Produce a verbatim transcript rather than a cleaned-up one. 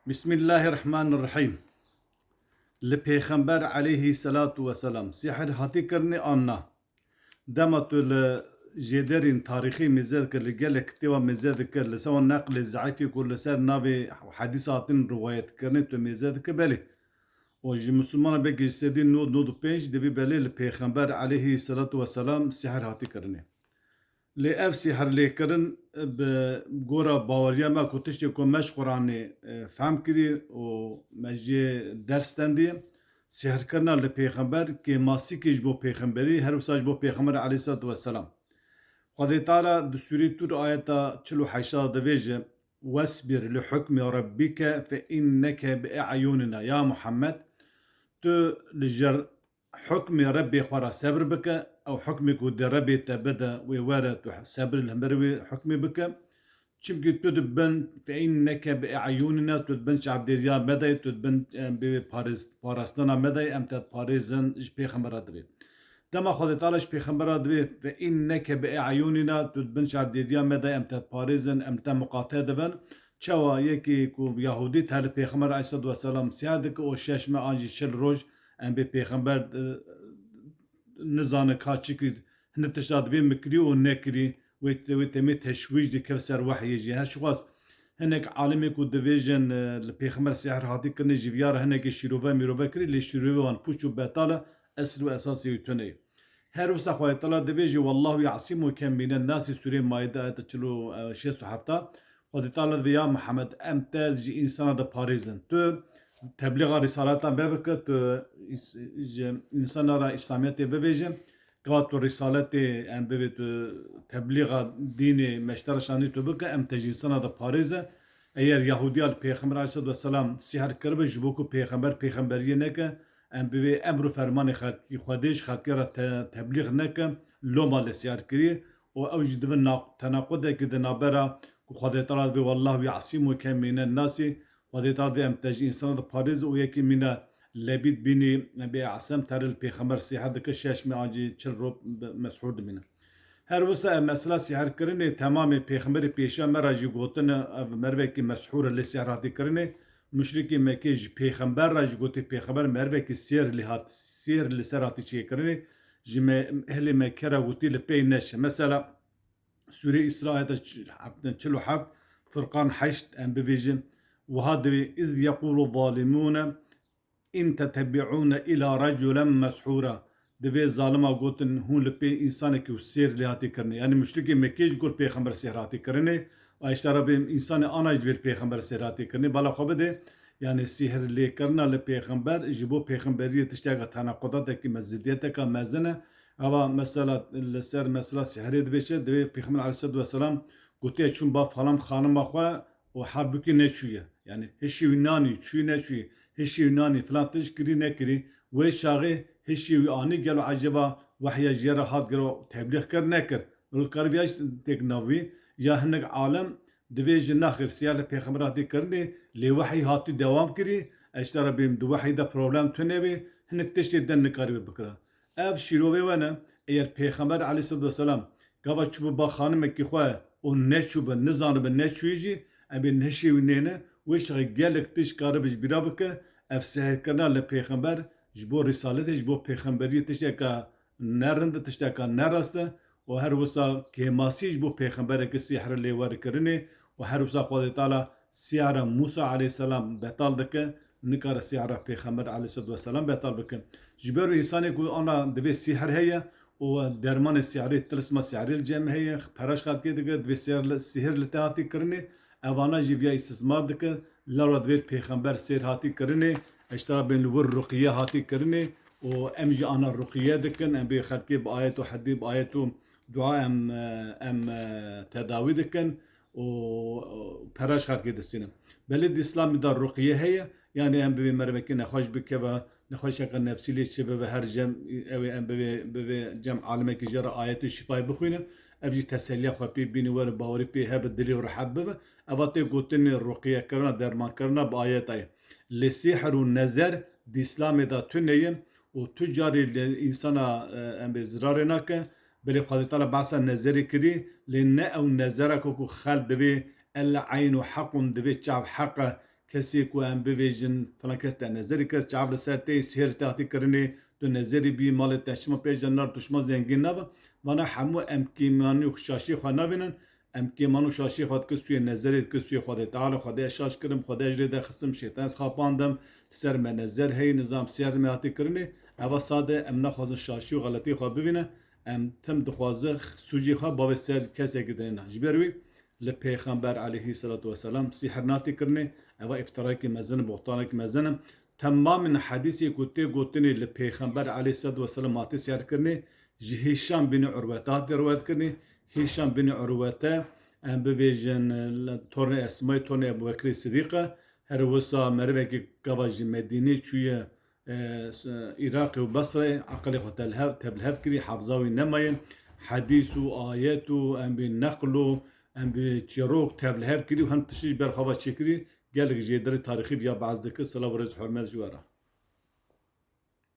Bismillahirrahmanirrahîm. Li Pêxember aleyhî selatu weselam sihir hatî kirinê an na? Dema tu li jêderên tarîxî mêze dikir, li gelek kitêba mêze dikir, li ser wan neqlê zeîfê ku li ser navê hedîs hatin riwayet kirinê tu mêze dikir, belê. Û ji misilmana belkî ji sedî nod nod û pênc divî belê li Pêxember aleyhî selatu weselam sihir hatî kirinê. Lê ev sihir lêkirin bi gora baweriya me ku tiştê ku me ji Quranê, e, fehm kirî û me jê ders stendiye, sihirkirina li pêxember kêmasîkê ji bo pêxemberî, her wisa ji bo pêxember aleyhisselatu vesselam. Xwedê Teala di Sûrê Tûr ayeta çil û heşt de divêje, "Wesbir li hukmi rabbike fe inneke bi e'yunina." Ya Muhammed, tu li jer hukmê Rebbê xwe re sebir bike, ew hukmê ku dê Rebbê te bide wê were, tu sebir li hember wê hukmê bike. Çimkî tu di bin, fe inneke bi e'yunina, tu di bin çavdêriya me de yî, tu di bin, em, bê parêz-, parastina me de yî, em te diparêzin, ji pêxembera divê. Dema Xwedê Teala ji pêxembera divê, fe inneke bi e'yunina, tu di bin çavdêriya me de yî, em te diparêzin, em te muqate dibin. Çawa yekê ku Yahûdî te li Pêxember aleyhisselatu vesselam sihir dike û şeş meh an jî çil roj em bê Pêxember, e, nizane ka çi kir, hinek tişta divê min kirî û nekirî, wê, wê temê teşwîş dike ser wehyê jî. Her çiqas hinek alimê ku divêjin, e, li Pêxember sihir hatî kirinê ji viya re hinekê şîrove mîrove kirî, lê şîrovê wan pûç û betal e, esil û esasê wî tune ye. Her wisa Xwedê Teala divêje, "Wallahu ya'simuke minen nasi", Sûrê Maide ayet çil û, e, şêst û heft. Xwedê Teala divê, "Ya Muhammed, em te ji însana diparêzin. Tu teblîxa rîsaleta me bike, tu îs-, ji însana re Îslamiyetê bivêje. Gava tu rîsaletê em bivê, tu teblîxa dînê me ji te re şandî tu bike, em te ji însana diparêze." Eger Yahûdiya li Pêxember aleyhisselatu vesselam sihir kiribe, ji bo ku Pêxember pêxemberiyê neke, em bivê emr û fermanê xelkî, Xwedê ji xelkê re te-, teblîx neke, loma li sihir kirî û ew jî divin na-, tenaqudekî di navbera ku Xwedê Teala divê, "Wallahu ya'simuke minen nasi", Xwedê Teala divê em te ji însana diparêze û yekî mîna Lebîd bînî Ebî Esem te re li Pêxember sihir dike, şeş meh an jî çil roj bi meshûr dimîne. Her wisa ev mesela sihirkirinê temamê pêxemberê pêşiya me re jî gotine, ev mervekî meshûr e lê sihir hatî kirinê. Muşrikê Mekkê ji pêxember re jî gotê pêxember mervekî sêr lê hat, sêr li ser hatî çêkirinê. Ji me, ehlê Mekke re gotî li pey neçe. Mesela Sûrê Îsra ayeta çil û heft, Furqan heşt em bivêjin. Wiha divê, "Iz yekulu zalimûne in tettebi'ûne ila raculen meshûra." Divê zalima gotin, "Hûn li pê însanekî û sêr lê hatî kirinê." Yanî muşrikê Mekkê ji gor pêxember sêr hatî kirinê. Û eştera bê însanê ana jî divê li pêxember sêr hatî kirinê. Bala xwe bide, yanî sihir lêkirina li pêxember ji bo pêxemberiyê tişteka tenaqudatekî me, zidiyeteka mezin e. Eva mesela li ser mesela sihirê divê çi? Divê Pêxember aleyhisselatu vesselam gotiye çûn ba falan xanima xwe û halbûkî neçûye. Yanî hişê wî nanî, çûyî neçûyî, hişê wî nanî, filan tişt kirî nekirî. Wê çaxê hişê wî anî gelo eceba wehya jê re hat gelo teblîx kir nekir? Mirov dikare viya jî têk nav wî. Ya hinek alim divê jî naxir sihir li pêxember hatî kirinê, lê wehî hatî dewam kirî, eştera bêm di wehî de problem tune bê, hinek tiştê din nikarîbe bikira. Ev şîrovê we ne, eger Pêxember aleyhisselatu vesselam gava çûbû ba xanimekî xwe û neçûbû, nizanibû neçûyî jî, em ê hişê wî nêne, wê çaxê gelek tişt karibe ji bîra bike, ev sihirkirina li Pêxember ji bo rîsaletê, ji bo pêxemberiyê tişteka ne rind e, tişteka ne rast e û her wisa kêmasî ji bo pêxemberekî sihir lê were kirinê û her wisa Xwedê Teala sihra Mûsa aleyhisselam betal dike, nikare sihra Pêxember aleyhisselatu vesselam betal bike. Ji ber wê însanê ku ana divê sihir heye û dermanê sihirê, tilsma sihirê li cem heye, peraş xelkê dike, divê sihir li, sihir li te hatî kirinê, evana jî viya îstismar dike, lewra divê pêxember sêr hatî kirinê, eştera bên li wir ruqiye hatî kirinê û em jî ana ruqiye dikin, em bê xelkê bi ayet û hedî, bi ayet û dua em, em, tedawî dikin û, û peraş xelkê distînin. Belê di Îslamê de ruqiye heye, yanî em bivê mervekî nexweş bikeve, nexweşeke nefsî lê çêbibe, her cem ew ê em bivê, bivê cem alimekî jê re ayetê şîfayê bixwînin. Ev jî teseliya xwe pê bîne, were bawerî pê hebe, dilê rehet bibe. Eva tê gotinê ruqiyekirina, dermankirina bi ayeta ye. Lê sîhir û nezer di Îslamê de tune ye û tu carî li însana, e, em bê zirarê nake. Belê Xwedê Teala behsa nezerê kirî, lê ne ew nezera ku, ku xelk divê el eynu heqûn, divê çav heq e, Kesê ku em bivêjin filan kes te nezerî kir, çav li ser tê, sihir te hatî kirinê, tu nezerî bî, malê te çima pê jenar, tu çima zengîn nebe. Vana hemû em kêmanî û şaşiyê xwe nabînin. Em kêman û şaşiyê xwe dikin sûyê nezerê, dikin sûyê Xwedê Teala, Xwedê ez şaş kirim, Xwedê ez jê derxistim, şeytan ez xapandim, li ser me nezer heye, nizam sihir me hatî kirinê. Eva sade em naxwazin şaşî û xeletiyê xwe bivîne. Em tim dixwaze sûcê xwe bavê ser kesekî dinêne. Ji ber wî li Pêxember aleyhî selatu weselam sîhir nehatiye kirinê, eva îftirakî mezin e, boxtanekî mezin e. Temamên hedîsê ku tê gotinê li Pêxember aleyhî selatu weselam hatiye sîhir kirinê, ji Hîşam bin Urwete hatiye riwayet kirinê. Hîşam bin Urwete, em bivêjin, li tornê Esmayê, tornê Ebu Bekrê Sidîq e. Her wisa merivekî gava ji Medînê çûye, e, s-, Iraqê û Besreyê, eqilê xwe telhev-, tevlihev kirî, hefza wî nemaye. Hedîs û ayet û em bê neql û em bê çîrok tevlihev kirî û hin tiştî ji ber xwe ve çêkirî, gelek jêderê tarîxî viya behs dike, silav û rêz û hurmet ji we re.